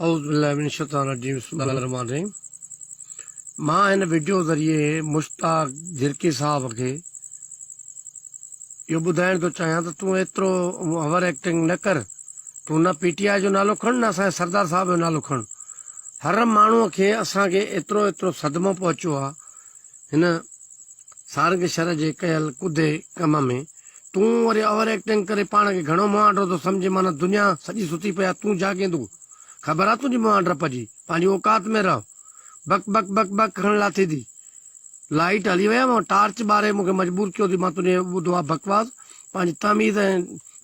اعوذ بالله من الشيطان الرجيم بسم الله الرحمن الرحيم مان هن وڊيو ذريعي مشتاق جھرڪي صاحب کي اهو ٻڌائڻ ٿو چاهيان ته تون ايترو اوور ايڪٽنگ نه ڪر تون نه پي ٽي آء جو نالو کڻ نه اسان جي سردار صاحب جو نالو کڻ هر ماڻهو کي اسان کي ايترو ايترو صدمو پهچو آ هن سارنگ شر جي ڪيل ڪڌي ڪم ۾ تون وري اوور ايڪٽنگ ڪري پاڻ کي گهڻو مهانڊو ٿو سمجهين معنيٰ دنيا سڄي ستي پئي آ تون جاڳين ٿو خبر آ تنهنجي مهانڊرپ جي پنهنجي اوقات ۾ رهه بڪ بڪ بڪ بڪ کڻ لاٿي ٿي لائيٽ هلي وئي آ مان ٽارچ ٻاري مون کي مجبور ڪيو ٿي مان تنهنجي ٻڌو آ بڪواس پنهنجي تميز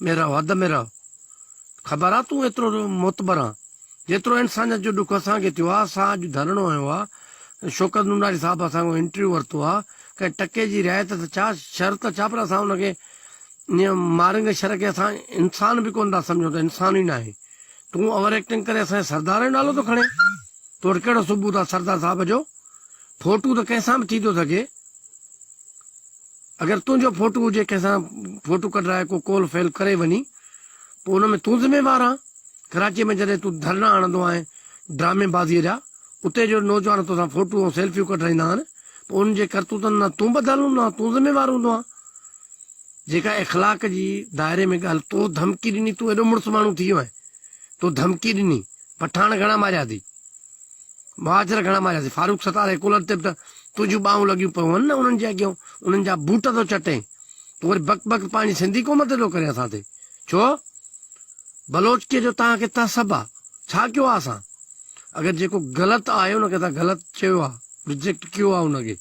۾ رهه حد ۾ رهه خبر آ تون ايترو معتبر آن جيترو انسانيت جو ڏک اسان کي ٿيو آ، اسان اڄ ڌرڻو هنيو آ، شوڪت نوناري صاحب اسان کان انٽرويو ورتو آ، ڪنهن ٽڪي جي رعايت ته ڇا، شر ته ڇا پر اسان ان کي انهيء مارنگ شر کي اسان انسان به ڪونه ٿا سمجهون ته انسان ئي ناهي. تون اوور ايڪٽنگ ڪري اسان جي سردار جو نالو ٿو کڻين؟ تو وٽ ڪهڙو ثبوت آ سردار صاحب جو؟ فوٽو ته ڪنهن سان به ٿي ٿو سگهي. اگر تنهنجو فوٽو هجي ڪنهن سان فوٽو ڪڍرائي ڪو قول فعل ڪري وڃي پوء ان ۾ تون ذميوار آن. ڪراچيء ۾ جڏهن تون ڌرڻا هڻندو آهين ڊرامي بازيء جا، اتي جو نوجوان توسان فوٽو ۽ سيلفيون ڪڍرائيندا آهن، پوء انهن جي ڪرتوتن لاء تون ٻڌل هوندو آهين، تون ذميوار هوندو آهين. جيڪا اخلاق جي دائري ۾ ڳالهه تو ڌمڪي ڏني، تون ايڏو مڙس ماڻهو ٿي ويو آهين، تو ڌمڪي ڏني، پٺاڻ گهڻا ماريا اٿئي، مهاجر گهڻا ماريا اٿئي، فاروق ستار جي ڪلهن تي به ته تنهنجون ٻانهون لڳيون پيون هن نه انهن جي اڳيان انهن جا بوٽ ٿو چٽين، تون وري بڪ بڪ پنهنجي سنڌي قوم تي ٿو ڪرين اسان تي. ڇو؟ بلوچ ڪي جو توهان کي تعصب آ؟ ڇا ڪيو آ اسان؟ اگر جيڪو غلط آهي ان کي اسان غلط چيو آ، رجيڪٽ ڪيو آ ان کي.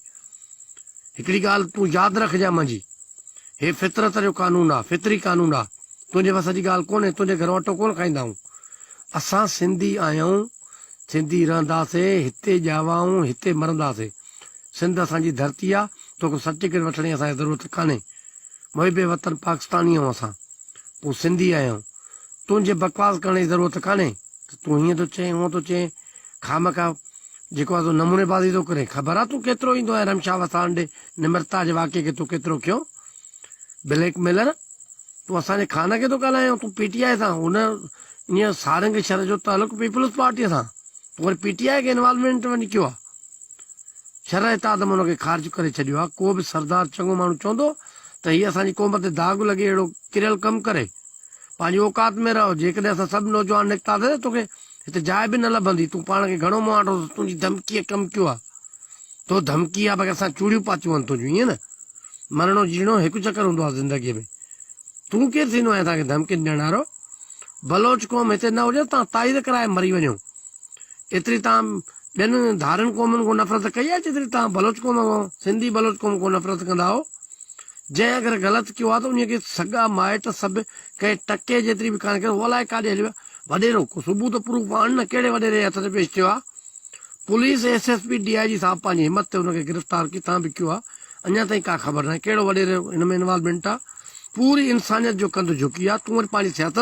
هڪڙي ڳالهه تون ياد رکجان منهنجي، هي فطرت جو قانون آ، فطري قانون آ، تنهنجي وس جي ڳالهه ڪونهي، تنهنجي گهرو اٽو ڪونه کائيندا آهيون. اسان سنڌي آهيون، سنڌي رهنداسي، هتي ڄاوا آهيون، هتي مرنداسي. سنڌ اسان جي ڌرتي آ، توکان سرٽيفڪيٽ وٺڻ جي اسان کي ضرورت ڪانهي. محب وطن پاڪستاني آهيون اسان پوء سنڌي آهيون تنهنجي بڪواس ڪرڻ جي ضرورت ڪانهي ته تون هيئن ٿو چئين هونئن ٿو چئين خامخواه جيڪو آهي سو نموني بازي ٿو ڪرين خبر آهي تون ڪيترو ايندو آهين رمشا وساڻ ڏي نمرتا جي واقعي کي تو ڪيترو کيو بليڪ ميلر تون اسان جي خان کي ٿو ڳالهائين تون پي ٽي آء سان هن ائين سارنگ شھر جو تعلق پيپلز پارٽيء سان تون وري پي ٽي آء کي انوالومينٽ وڃي ڪيو آ شھر اتحاد مان ان کي خارج ڪري ڇڏيو آ ڪو به سردار چڱو ماڻھو چوندو ته ھي اسان جي قوم تي داغ لڳي اھڙو ڪريل ڪم ڪري پنھنجي اوقات ۾ رھو جيڪڏھن اسان سڀ نوجوان نڪتاسين ته توکي ھتي جاء به نه لڀندي تون پاڻ کي گھڻو مهانڊو تنھنجي ڌمڪيء ڪم ڪيو آ تو ڌمڪي آ باقي اسان چوڙيون پاتيون آھن تنھنجون ائين نه مرڻو جيئڻو ھڪ چڪر ھوندو آ زندگيء ۾ تون ڪير ٿيندو آهين اسان کي ڌمڪين ڏيڻ وارو؟ بلوچ قوم هتي نه هجي تان تائيد ڪرائي مري وڃو. ايتري تان ٻين ڌارين قومن کان نفرت ڪئي آهي جيتري تان بلوچ قوم کان سنڌي بلوچ قوم کان نفرت ڪندا آهو. جنهن اگر غلط ڪيو آهي ته انهي کي سڳا مائٽ سڀ ڪنهن ٽڪي جيتري به ڪانه ڪري هو الائي ڪاڏي هليو ويو آهي. وڏيرو ڪو ثبوت پروف آڻ نه ڪهڙي وڏيري جي هٿ تي پيش ٿيو آهي. Police S S P D I G صاحب پنهنجي همت تي ان کي گرفتار ڪٿان به ڪيو آهي اڃا تائين ڪا خبر ناهي ڪهڙو وڏيرو ان ۾ انوالومينٽ آهي. پوري انسانيت جو ڪنڌ جهڪي آ تون وري پنهنجي سياست.